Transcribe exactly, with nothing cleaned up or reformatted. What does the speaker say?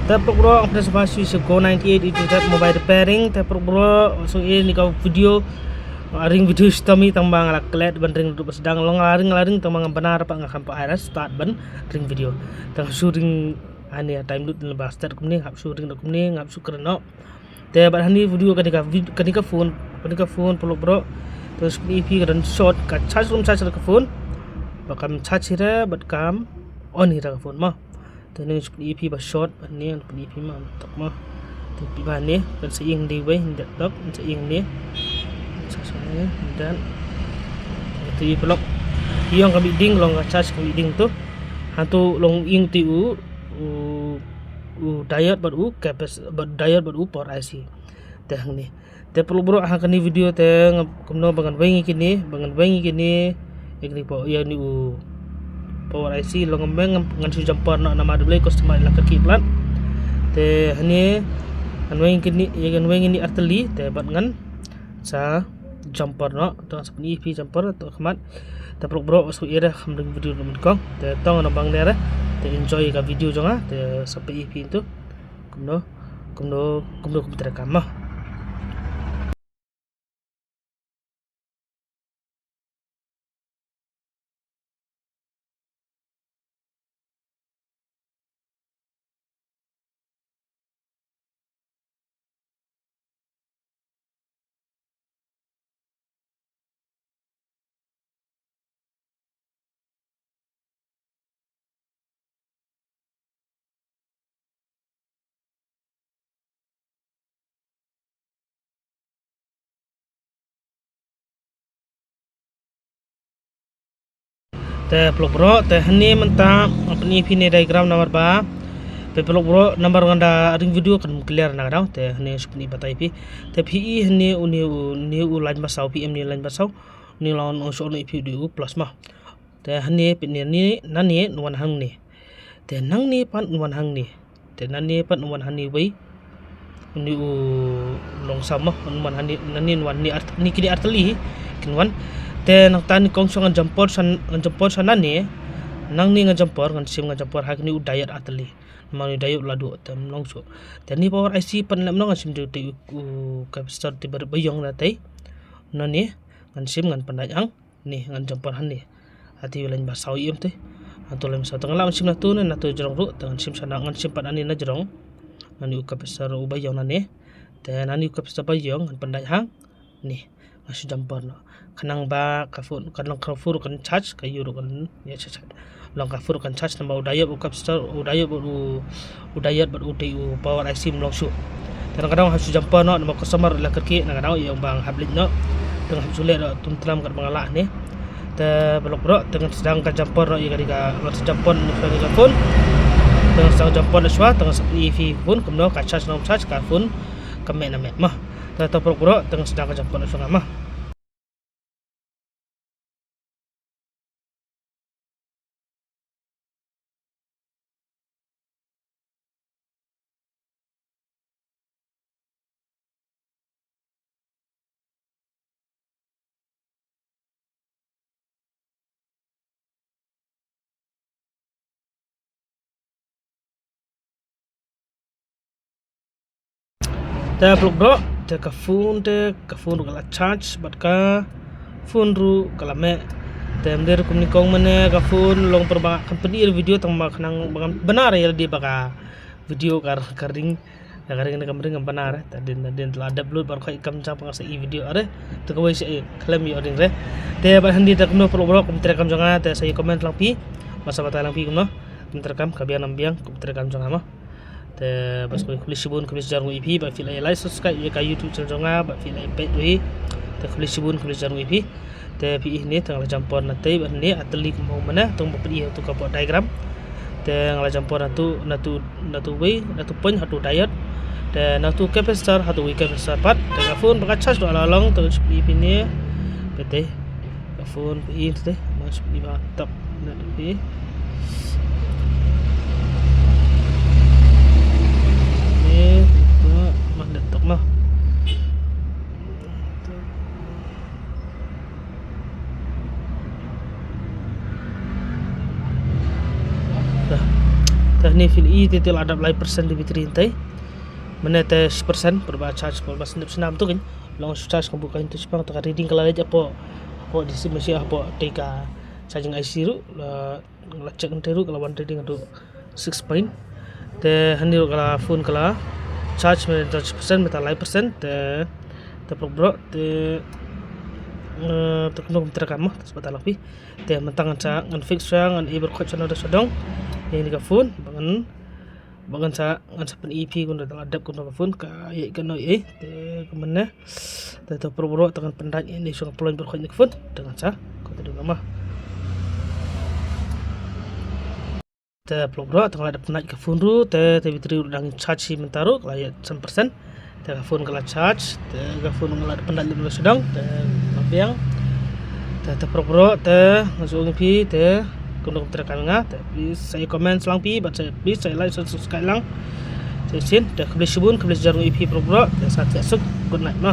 Te paralok bro, ngam pynshai shuwa sha Go ninety-eight A to Z Mobile Repairing. Te paralok bro, sngewbha ïa kane ka video, ah, ring video shitom hi tang ba nga la klet ban ring ruh ba sdang, long la ring la ring tang ba ngam bynta pat, ngam pat ai ruh start ban ring video. Te nga shu ring hangne, time lut ba start kumne, nga shu ring da kumne, nga shu kren noh. Te bad hangne video kane ka vid-, kane ka phone, kane ka phone paralok bro. Te shu pyni ïa phi ka don short, ka charge ruh ym charge da ka phone. Ba kam charge hi re bad kam on hi re ka phone mo. Te hangne shu pyni ïa phi ba short, bad hangne pyni ïa phi mo, tok mo. Te phi ba hangne kan sa ïeng dei wei, hynda tok kan sa ïeng hangne. Sa sa hangne, hynda. Te ïa paralok. Ïong ka mih ding, long ka charge ka mih ding tu. Hangtu long ïeng te u, u, u diode bad u capac-, bad diode bad u power I C. Te hangne. Te paralok bro, ha kane video te nga kumno ba ngan weng ïa kine, ba ngan weng ïa kine, ïa kine po, ïa une u power I C, long ngam weng, ngan shu jumper noh namar da u customer la kyrkieh palat. Te hangne ngan weng ïa kine, ïa ngan weng ïa kine artylli, te bad ngan sa jumper noh, to sa pyni ïa phi jumper, to khmat. Te paralok bro, shu ïa re, kham ring video ruh mynnyngkong. Te to ngan ong ba hangne re, te enjoy ka video jong nga, te sa pyni ïa phi tu. Kumno, kumno, kumno, kumno treikam mo. Te paralok bro, te hangne mynta nga pyni ïa phi ne diagram namar ba, te paralok bro, namar nga da ring video kan clear na ka daw, te hangne shu pyni batai ïa phi. Te phi i hangne une u, une u line ba saw, phi i hangne line ba saw, une long, long shu ong ïa phi u dei u plus mo. Te hangne phi ne, ne, nangne un wan hangne. Te nangne pat un wan hangne. Te nangne pat un wan hangne wei. Une u long saw mo, un wan hangne, nangne un wan hangne ar-, ne kine artylli kin wan. Te nangta une kong shu ngan jumper sha, ngan jumper sha nangne. Nangne ngan jumper, ngan shim ngan jumper ha kane u diode artylli. Namar une u diode u la duh te ym long shuh. Te une power I C pat lem ngan shim te u, u capacitor te ba, ba ïong na te. Nangne ngan shim ngan pyndait hang. Ne ngan jumper hangne. Ha te u line ba saw i em te. Hangtu line ba saw te nga lah ban shim na tu ne, na tu jrong ruh, te ngan shim shana, ngan shim pat hangne na jrong. Nangne u capacitor u ba ïong nangne. Te nangne u capacitor ba ïong ngan pyndait hangne. Ngan shu jumper noh. Khnang ba ka phone, ka long ka phone ruh kan charge, ka ïu ruh kan ïa charge. Long ka phone ruh kan charge namar u diode, u capacitor, u diode bad u, u diode bad u te u power I C ym long shuh. Te nangta nga hap shu jumper noh namar customer la kyrkieh, nangta ïa ong ba nga hap leit noh. Te nga hap shu leit noh tum tlam kat ba nga lah ne. Te paralok bro, te ngan sdang ka jumper noh ïa kane ka, ngan sdang jumper noh ïa kane ka phone. Te ngan sdang jumper noh shuwa, te ngan sa pyni ïa phi phone kumno ka charge ne ym charge, ka phone ka meh ne ym meh mo. Te to paralok bro, te ngan sdang ka jumper noh shuwa mo. Te paralok bro, te ka phone te, ka phone ruh ka la charge, bad ka phone ruh ka la meh. Te ym dei ruh kumne kong mane ka phone long pyrba kan pyni ïa video tang ba khnang ba ngam bynta ïa lade ba ka video ka, ka ring. Ka ring ne kam ring ngam bynta re. Te dien, dien la dep lut bad ka kam jam ba nga sa i video re. Te kawei sa i khlem ïoh ring re. Te bad hangne te kumno paralok bro, kum treikam jong nga te sa i comment lang phi. Ba sa batai lang phi kumno. Kum treikam, ka biang nam biang, kum treikam jong nga mo. Te bas khublei shibun, khublei shibun ïa phi ba phi la like, subscribe ïa ka YouTube channel jong nga, ba phi la peit ruh hi. Te khublei shibun, khublei shibun ïa phi. Te phi i ne te nga la jumper na te, ba ne artylli kumba mane, tang ba phi i tu ka diagram. Te nga la jumper na tu, na tu, na tu wei, na tu point ha tu diode. Te na tu capacitor ha tu wei capacitor pat. Te ka phone ba ka charge ruh la long, te phi i ne. Phi te. Ka phone phi i te, mas phi i ba tap na phi. Ni, ma, ma, laptop ma. Dah. Dah ni phi i Te te la dap lai percent de battery hynte. Mynne te shi percent, pyrba charge, pyrba snem snem tu kan. Long shu charge ka buka hynte shipang, te ka reading ka la leit hapoh, hapoh D C machine, hapoh te ka charging I C ruh, la, la check hynte ruh, ka la wan reading haduh six point. Te hangne ruh ka la phone ka la charge mynta shi percent, mynta lai percent, te, te paralok, te, eh, te kumno kumta ka mo, te shu bata lang phi. Te mynta ngan sa, ngan fix sha, ngan i baroh khoit sha nongdon sha dong. Ïa kane ka phone, ba ngan, ba ngan sa, ngan sa pyni ïa phi kumno da la dep kumno ka phone, ka ïa kano ïa, te kumne. Te, te paralok, te ngan pyndait ïa kane sha ka ploiñ baroh khoit kane ka phone, te ngan sa, kumta dei ma. Te paralok, te nga la dep pyndait ka phone ruh, te, te battery ruh dang charge hi mynta ruh, ka la ïa san percent. Te ka phone ka la charge, te ka phone nga la dep pyndait lem sha dong, te nga biang. Te, te paralok, te nga shu ong ïa phi, te kumno kumta ka nga, te please sa comment lang phi, bad sa please sa like, sa subscribe lang. Te shisien, te khublei shibun, khublei shibun ïa phi paralok, te sa ïa suk, good night ma.